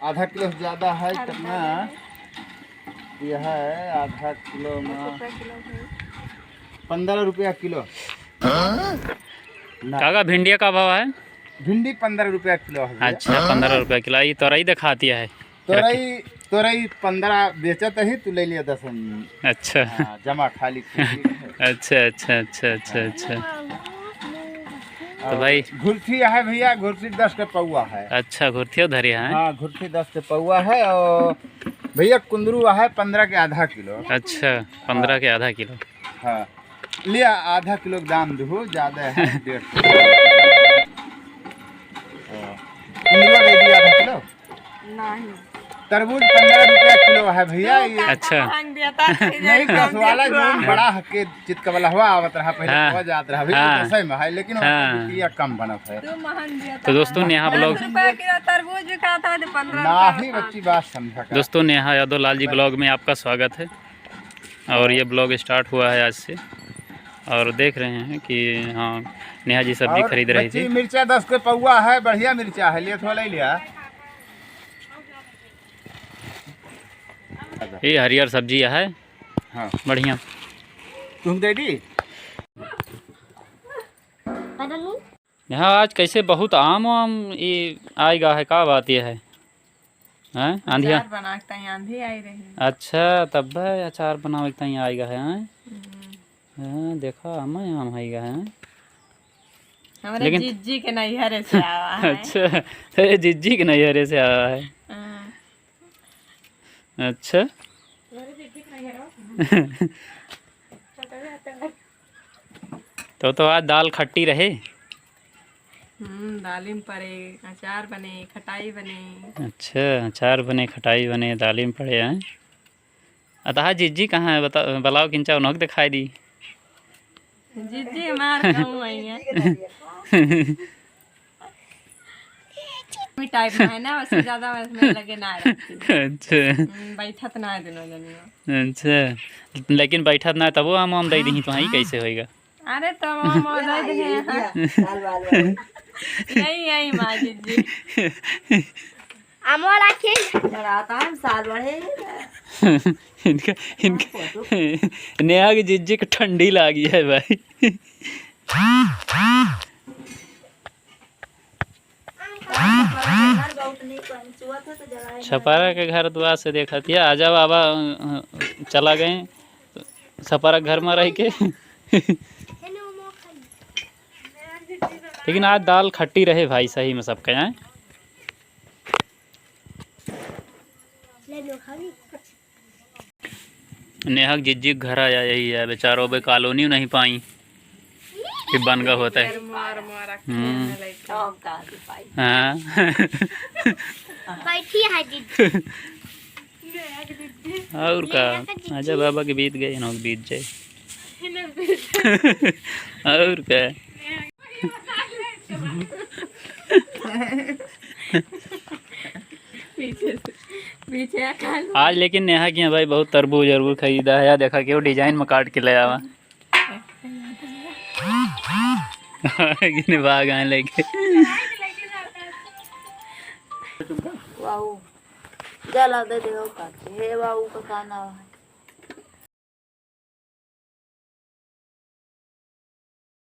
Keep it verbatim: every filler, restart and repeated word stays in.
आधा किलो से ज्यादा है, कितना? यह है आधा किलो में पन्द्रह रुपया किलो। ना। काका, भिंडिया का भाव है? भिंडी पन्द्रह रुपया किलो है भैया। अच्छा, पन्द्रह रुपया किलो। ये तोरई दिखाती है। तोरई, तोरई पन्द्रह बेचत ही, तू ले लिया दस में। अच्छा। हाँ, जमा खाली खुशी है। अच्छा, अच्छा, अच्छा, अच्छा, हाँ। अच्छा। तो और भाई घुरथी है भैया, घुरथी दस के पौवा है। अच्छा, घुरथियो धरे हैं? हाँ, घुरथी दस के पौवा है और भैया कुंदरू है पन्द्रह के आधा किलो। अच्छा, पन्द्रह के आधा किलो। हाँ, लिया आधा किलो के दाम दो, ज्यादा है, डेढ़ सौ। हाँ, कुंदरू दे दिया आधा किलो। नहीं। तरबूज पन्द्रह रुपया किलो है भैया, ये। अच्छा। नहीं, दस वाला जो बड़ा हके चितकबलहवा आवत रहा पहले, हाँ। हो जात रहा, अभी हाँ। तो दसै में है, लेकिन हाँ। रुपया कम बनत है। तो दोस्तों, नेहा vlog, दस रुपया किलो तरबूज बिकात है, तो पन्द्रह रुपया नहीं, बच्ची, बात समझा कर। दोस्तों, नेहा यादव लाल जी vlog में आपका स्वागत है। और ये vlog start हुआ है आज से। और देख रहे हैं कि हाँ, नेहा जी सब्जी और खरीद रही बच्ची, थी। मिर्चा दस के पौवा है, बढ़िया मिर्चा है, ले थोड़ा ले लिया। ये हरियर सब्जी है। हाँ। बढ़िया। तुम दे दी? पता नहीं। यहाँ आज कैसे बहुत आम वाम ये आएगा है, का बात ये है? हैं? आंधिया? अचार बना के ताई आंधी आई रही। अच्छा, तब है अचार बनावे के ताई आएगा है, हैं? हम्म। हाँ, देखा, आम ही आम आएगा है। हमारे लेकिन जिज्जी के नैहरे से आवा है। अच्छा, तो ये जिज्जी के नैहरे से आवा है। हाँ। अच्छा। तो, तो आज दाल खट्टी रहे? हम्म, दालिम पड़े, अचार बने, खटाई बने। अच्छा, अचार बने, खटाई बने, दालिम पड़े हैं। अतः जिज्जी कहाँ है? बता, बलाओ किंचा उन्होंने दिखाई दी। जिज्जी हमार कहूँ आई है। टाइप में है ना, वैसे ज्यादा वैसे मेरे लगे ना रहती। अच्छा। हम्म, बैठत ना है दोनों जनिया। अच्छा, लेकिन बैठत ना है, तबो हम, हम दे दी तो, हाँ, कैसे होएगा? अरे, तो हम, हम दे दे हैं। यही, यही माँ जिज्जी। अमवा राखी। डराता है, साल बढ़े। इनका, इनका, नेहा की जिज्जी को ठंडी लागी है भाई। छपारा के घर दुआर से देखत हिया, आजा बाबा, अ, चला गए छपारा के घर में रह के। लेकिन आज दाल खट्टी रहे भाई, सही में सबके यहाँ। नेहा के जिज्जी के घर आया यही है, बेचारो बे कॉलोनी नहीं पाई कि बन गए होते। हम्म। हाँ। बैठी है जिज्जी। और का, आजा बाबा के बीत गए, इन्हों के बीत जाए। और का। पीछे से, पीछे आ, कान। आज लेकिन नेहा के यहाँ भाई बहुत तरबूज अरबूज खरीदा है। या देखा कि वो डिजाइन में काट के ले आवा। लेकिन बाग आए लेके। वाह, जला दे दे हो काके। हे वाह, का गाना है।